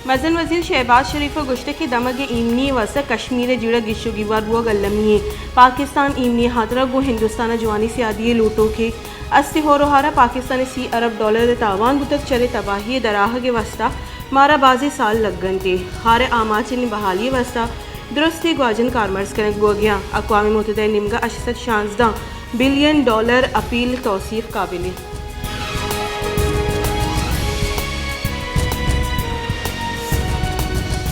مزن وزیر شہباز شریف ء گوشتگ کہ دمگ ء ایمنی ء واستہ کشمیر ء جیڑہ گیش و گیوار بوگ المی انت۔ پاکستان ایمنی ء ہاترا گوں ہندوستان ء جوانیں سیادی ء لوٹوک انت۔ است ہور و ہار ء پاکستان ء سی ارب ڈالر ء تاوان بوتگ، چرے تباہی ء دراہگ ء واستہ مارا بازیں سال لگ انت۔ ہار ء آماچیں بحالی ء واستہ درستیں گواجن کارمرز کنگ بوگ ء انت۔ اقوام متحدہ ء نیمگ ء ہشت سد شانزدہ بلین ڈالر اپیل توثیق قابل انت۔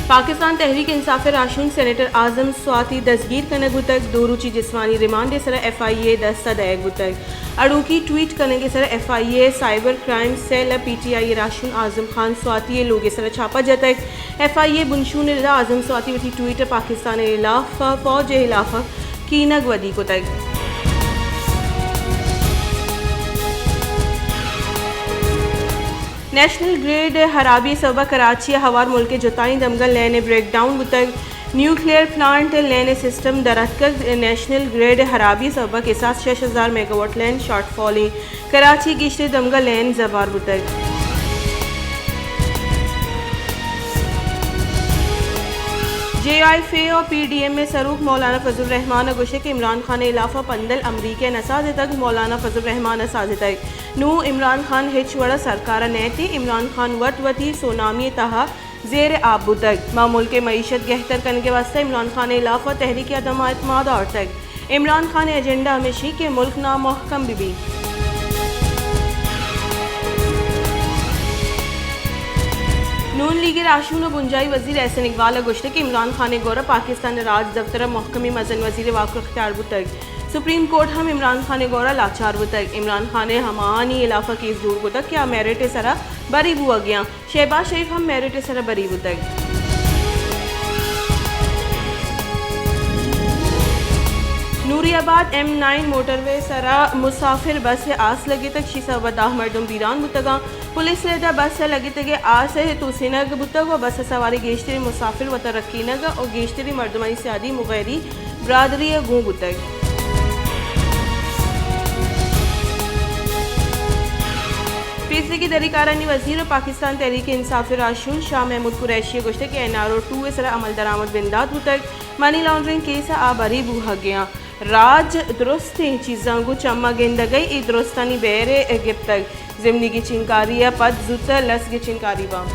پاکستان تحریک انصاف ء راہشون سینیٹر اعظم سواتی دزگیر کنگ بوتگ، دو روچی جسمانی ریمانڈ ء سرا ایف آئی اے ء دست ء دئیگ بوتگ۔ اڑوکی ٹویٹ کنگ ء سرا ایف آئی اے ء سائبر کرائم سیل ء پی ٹی آئی ء راہشون اعظم خان سواتی ء لوگ ء سرا چھاپہ جتگ۔ ایف آئی اے بنشون ء ردا اعظم سواتی وتی ٹویٹ ء پاکستان ء ہلاف ء فوج ء ہلاف ء کینگ ودی کتگ۔ نیشنل گرڈ ء ہرابی ء سبب ء کراچی ء ہوار ملک ء جتائیں دمگاں لین ء بریک ڈاؤن بوتگ۔ نیوکلیئر پلانٹ ء لین ء سسٹم در اتکگ۔ نیشنل گرڈ ء ہرابی ء سبب ء کساس شش ہزار میگاواٹ لین شارٹ فال انت۔ کراچی ء گیشتریں دمگاں لین زبہر بوتگ۔ جے آئی ایف اے و پی ڈی ایم ء سروک مولانا فضل الرحمان ء گوشتگ کہ عمران خان ء ہلاف ء پندل امریکہ ء نہ سازتگ، مولانا فضل الرحمان ء سازتگ۔ نوں عمران خان ہچ وڑ ء سرکار ء نئیت، عمران خان وت وتی سونامی ء تہا زیر آب بوتگ۔ ما ملک ء معیشت گہتر کنگ ء واستہ عمران خان ء ہلاف ء تحریک عدم اعتماد آورتگ۔ عمران خان ء ایجنڈا ہمیشی کہ ملک نامحکم بہ بیت۔ نون لیگ ء راہشون ء بنجاہی وزیر احسن اقبال ء گوشتگ کہ عمران خان ء گورا پاکستان ء راج دفتر ء محکمی مزن وزیر ء واک اختیار بوتگ۔ سپریم کورٹ ہم عمران خان ء گورا لاچار بوتگ۔ عمران خان ء ہماہانی ہلاف ء کیس جوڑ کتگ کہ آ میرٹ ء سرا بری بوہگیاں۔ شہباز شریف ہم میرٹ ء سرا بری بوتگ۔ نوری آباد ایم نائن موٹروے سرا مسافر بس ء آس لگتگ، شی سبب ء دہ مردم بیران بوتگاں۔ پولیس ء ردا بس ء لگتگیں آس ء توسینگ بوتگ و بس ء سواریں گیشتریں مسافر وتا رکینگ ء و گیشتریں مردمانی سیادی مغیری برادری ء گون بوتگ۔ پیسریگیں دری کارانی وزیر و پاکستان تحریک انصاف ء راہشون شاہ محمود قریشی ء گوشتگ کہ این آر او ٹو ء سرا عمل درآمد بندات بوتگ، منی لانڈرنگ کیس ء آ بری بوہگیاں۔ راج درستیں چیزاں گوں چما گندگ ء اے درستانی بہر ء گپتگ۔ ضمنی گچینکاری ء پد زوت ء لس گچینکاری باں۔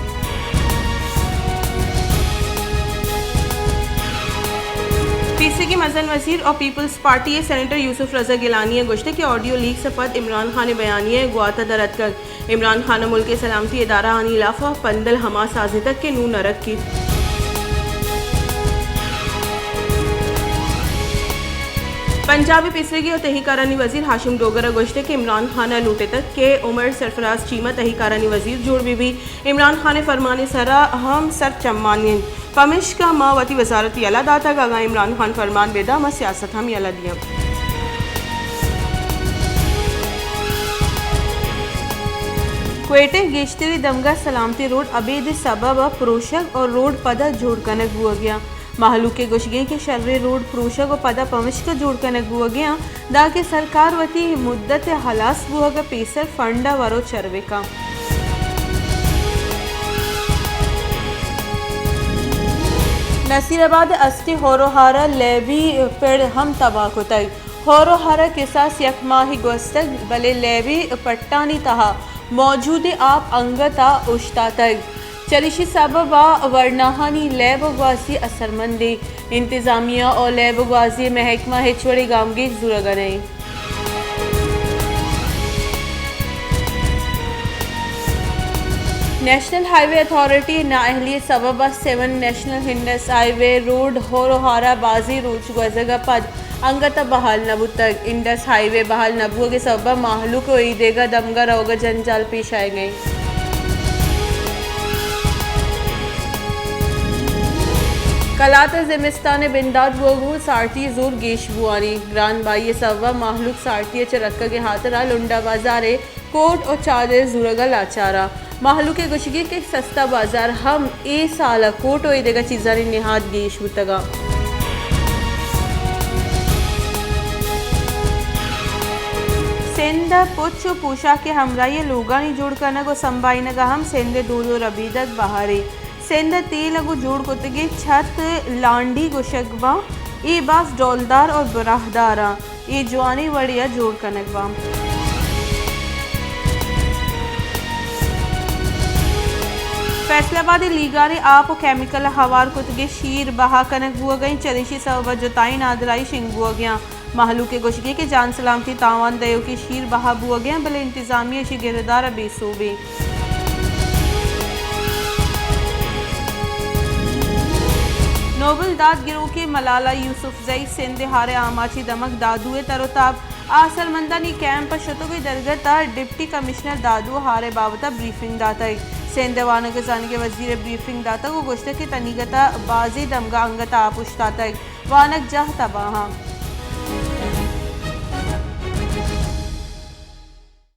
پیسریگیں مزن وزیر اور پیپلز پارٹی ء سینیٹر یوسف رضا گیلانی ء گوشتگ کہ آڈیو لیکس ء پد عمران خان ء بیانیہ ء گوات ء در اتکگ۔ عمران خان ء ملک ء سلامتی ادارہ آنی ہلاف ء پندل ہما سازتگ کہ نوں نہ رکیت۔ پنجاب ء پیسریگی و تہی کارانی وزیر ہاشم ڈوگر ء گوشتگ کہ عمران خان ء لوٹتگ کہ عمر سرفراز چیمہ تہی کارانی وزیر جوڑ بہ بیت۔ عمران خان ء فرمان ء سرا ہم سر چمانی انت، پمشکا ما وتی وزارت یلہ داتگ، اگاں عمران خان فرمان بہ داں، ما سیاست ہم یلہ دیاں۔ کوئٹہ ء گیشتریں دمگاں سلامتی روڈ ابید ء سبب ء پروشگ اور روڈ پدا جوڑ کنگ بوہگیاں۔ مہلوک ء گوشگیں کہ شریں روڈ پروشگ ء پدا پمشکا جوڑ کنگ بوہگیاں، دانکہ سرکار وتی مدت ء ہلاس بوہگ ء پیسر فنڈ ء ورو چربکاں۔ نصیر آباد ء استیں ہور و ہار ء لیبی پڑ ہم تباہ کتگ۔ ہور و ہار ء کساس یک ماہے گوستگ، بلے لیبی پٹانی تہا موجودیں آپ انگت ء اوشتاتگ۔ چریشی سبب ء ورناہانی لیب ء گوازی اثرمندیں۔ انتظامیہ ء لیب ء گوازی ء محکمہ ہچ وڑیں گامگیج زورگ ء نہ انت۔ نیشنل ہائی وے اتھارٹی ء نااہلی ء سبب ء سیون نیشنل انڈس ہائی وے روڈ ہور و ہار ء بازیں روچ گوزگ ء پد انگت ء بحال نہ بوتگ۔ انڈس ہائی وے بحال نہ بوگ ء سبب ء مہلوک ء ایدگہ دمگاں روگ ء جنجال پیش آیگ ء انت۔ کلات ء زمستان ء بندات بوگ ء سارتی ء زور گیش بوانی۔ گران بہائی ء سبب ء مہلوک سارتی ء چہ رکگ ء ہاترا لنڈا بازار ء کوٹ ء چادر زورگ ء لاچار ء۔ مہلوک ء گوشگی کہ سستا بازار ہم اے سال ء کوٹ ء ایدگہ چیزانی نہاد گیش بوتگ ء۔ سندھ ء پچ ء پوشاک ء ہمراہی ء لوگانی جوڑ کنگ ء سمبھائینگ ء ہم سندھ ء دود ء ربیدگ بہارے۔ سندھ ء تیل ء گوں جوڑ کتگیں چھت لانڈی گوشگ باں، اے باز ڈولدار اور براہدار آں، اے جوانیں وڑے ء جوڑ کنگ باں۔ فیصل آباد ء لیگار ء آپ و کیمیکل ء ہوار کتگیں شیر بہا کنگ بوگ ء انت، چریشی سبب ء جتائیں نادراہی شنگ بوگ ء انت۔ مہلوک ء گوشگ انت کہ جان سلامتی تاوان دئیوکیں شیر بہا بوگ ء انت، بلے انتظامیہ اشی ء گرودار ء بے سوب انت۔ نوبل داد گروکیں ملالہ یوسفزئی سندھ ء ہار ء آماچی دمگ دادو ء تر و تاب۔ آسرمندانی کیمپ ء شتگ ء درگت ء ڈپٹی کمشنر دادو ء ہار ء بابت ء بریفنگ داتگ۔ سندھ ء وانگ ء زانگ ء وزیر ء بریفنگ داتگ ء گوشتگ کہ تنیگت ء بازیں دمگ ء انگت ء آپ اوشتاتگ۔ وانگ جاہ تباہ آں۔